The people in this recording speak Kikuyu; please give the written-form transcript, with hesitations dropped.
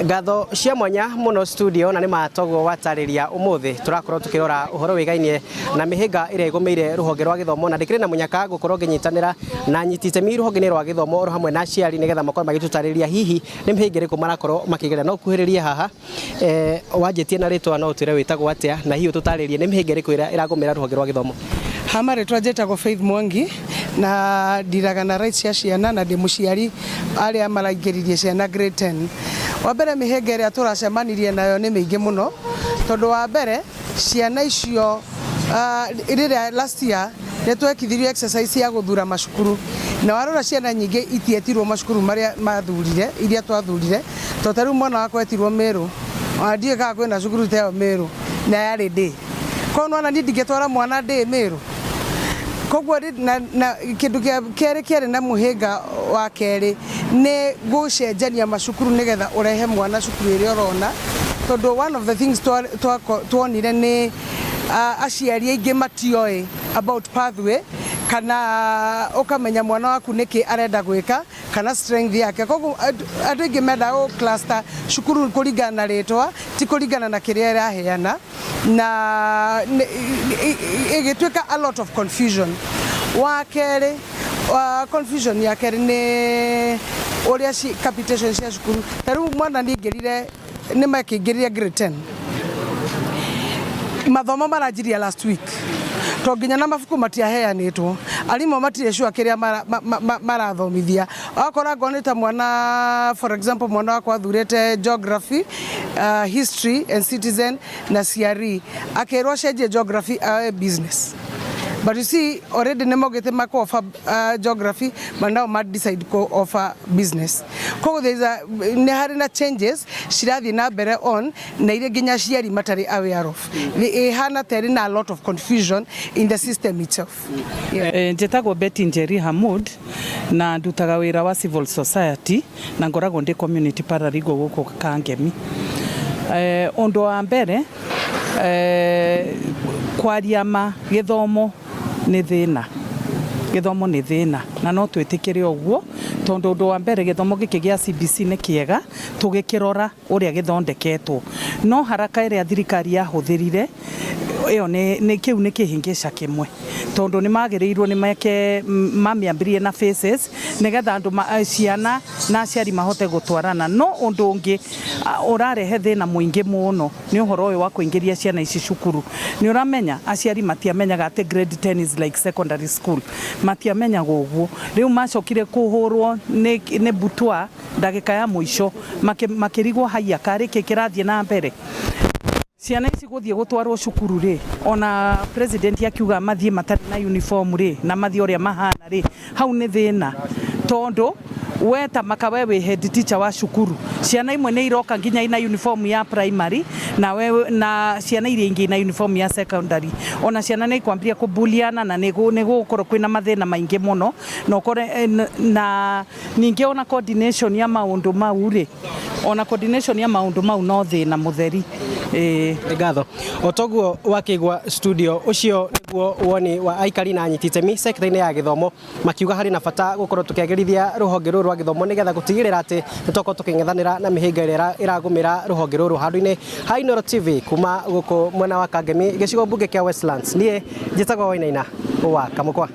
Ngatho cia mwanya muno studio na nĩ matoguo watarĩria ũmũthĩ tũrakorwo tũkĩrora ũhoro wĩgainie na mĩhĩnga ĩrĩa ĩgũmĩire rũhonge rwa gĩthomo na ndĩkĩrĩ na mũnyaka gũkorwo ngĩnyitanĩra na anyiti itemi rũhonge-inĩ rwa gĩthomo oro hamwe na aciari nĩgetha makorwo magĩtũtarĩria hihi nĩ mĩhĩnga ĩrĩkũ marakorwo makĩgerera. No kuhĩrĩrie haha wanjĩtie na rĩtwa no ũtwĩre wĩtagwo atĩa na hihi ũtũtarĩrie nĩ mĩhĩnga ĩrĩkũ ĩrĩa ĩragũmĩra rũhonge rwa gĩthomo. Ha marĩtwa njĩtagwo Faith Mwangi na ndiraga na rights cia ciana na ndĩ mũciari arĩa maraingĩririe ciana grade 10. Wa mbere mĩhĩnga ĩrĩa tũracemanirie nayo nĩ mĩingĩ mũno tondũ wa mbere ciana icio rĩrĩa last year nĩ twekithirio exercise ya gũthura macukuru na warora ciana nyingĩ itietirwo macukuru marĩa mathurire iria twathurire tondũ ta rĩu mwana wakwa etirwo Meru ona ndiũĩ kana kwĩna cukuru ta ĩyo Meru na yarĩ day koguo nĩwona niĩ ndingĩtwara mwana day Meru koguo na, na kĩndũ kĩa kerĩ kĩarĩ na mũhĩnga wa kerĩ nĩ gũcenjania macukuru nĩgetha ũrehe mwana cukuru ĩrĩa ũrona tondũ one of the things twonire nĩ aciari aingĩ matioĩ about pathway kana ũkamenya mwana waku nĩkĩ arenda gwĩka kana strength yake koguo andũ aingĩ mendaga gũ cluster cukuru kũringana na rĩtwa ti kũringana na kĩrĩa ĩraheana na ĩgĩtuĩka a lot of confusion. Wa kerĩ confusion ya kerĩ nĩ ũrĩa capitation cia cukuru ta rĩu mwana nĩ aingĩrire nĩ makĩingĩrire grade 10 mathomo maranjirie last week to nginya na mabuku matiaheanĩtwo arimũ matirĩ sure kĩrĩa marathomithia wakora ngona ta mwana for example mwana wakwa athurĩte geography, history and citizen na CRE akĩrwo acenjie geography aoe business but you see already nĩ maugĩte makũ offer geography but now ma decide kũ offer business koguo there is a nĩ harĩ na changes cirathiĩ na mbere on na iria nginya aciari matarĩ aware of ĩhana ta ĩrĩ na a lot of confusion in the system itself, yeah. Njĩtagwo Betty Njeri Hamud na ndutaga wĩra wa civil society na ngoragwo ndĩ community paralegal gũkũ Kangemi. Ũndũ wa mbere kwaria ma gĩthomo nĩ thĩna, gĩthomo nĩ thĩna na no twĩtĩkĩre ũguo tondũ ũndũ wa mbere gĩthomo gĩkĩ gĩa CBC nĩ kĩega tũgĩkĩrora ũrĩa gĩthondeketwo no haraka ĩrĩa thirikari yahũthĩrire ĩyo nĩ kĩu nĩ kĩhĩngĩca kĩmwe tondũ nĩ magĩrĩirwo nĩ meke mamĩambĩrĩrie na phases nĩgetha andũ ciana na aciari mahote gũtwarana. No ũndũ ũngĩ ũrarehe thĩna mũingĩ mũno nĩ ũhoro ũyũ wa kũingĩria ciana ici cukuru. Nĩ ũramenya aciari matiamenyaga atĩ grade 10 is like secondary school, matiamenyaga ũguo. Rĩu macokire kũhũrwo nĩ butwa ndagĩka ya mũico makĩrigwo haiya karĩ kĩ kĩrathiĩ na mbere. Ciana ici gũthiĩ gũtwarwo cukuru rĩ, ona president akiuga mathiĩ matarĩ na uniform rĩ, na mathiĩ ũrĩa mahana rĩ, hau nĩ thĩna tondũ we ta maka we wĩ head teacher wa cukuru, ciana imwe nĩ iroka nginya ina uniform ya primary na we na ciana iria ingĩ ina uniform ya secondary. Ona ciana nĩ ikwambĩrĩria kũbuliana na nĩ gũgũkorwo kwĩna mathĩna maingĩ mũno na ũkore na ningĩ ona coordination ya maũndũ mau rĩ, ona coordination ya maũndũ mau no thĩna mũtheri. Nĩ ngatho o toguo wakĩigua studio ũcio nĩguo woni wa aikari na anyiti itemi sekta-inĩ ya gĩthomo makiuga harĩ na bata gũkorwo tũkĩagĩrithia rũhonge rũrũ rwa gĩthomo nĩgetha gũtigĩrĩra atĩ nĩ twakorwo tũkĩng'ethanĩra na mĩhĩnga ĩrĩa ĩragũmĩra rũhonge rũrũ handũ-inĩ ha Inooro TV kuma gũkũ mwena wa Kangemi gĩcigo mbunge kĩa Westlands. Niĩ njĩtagwo Wainaina wa Kamũkwa.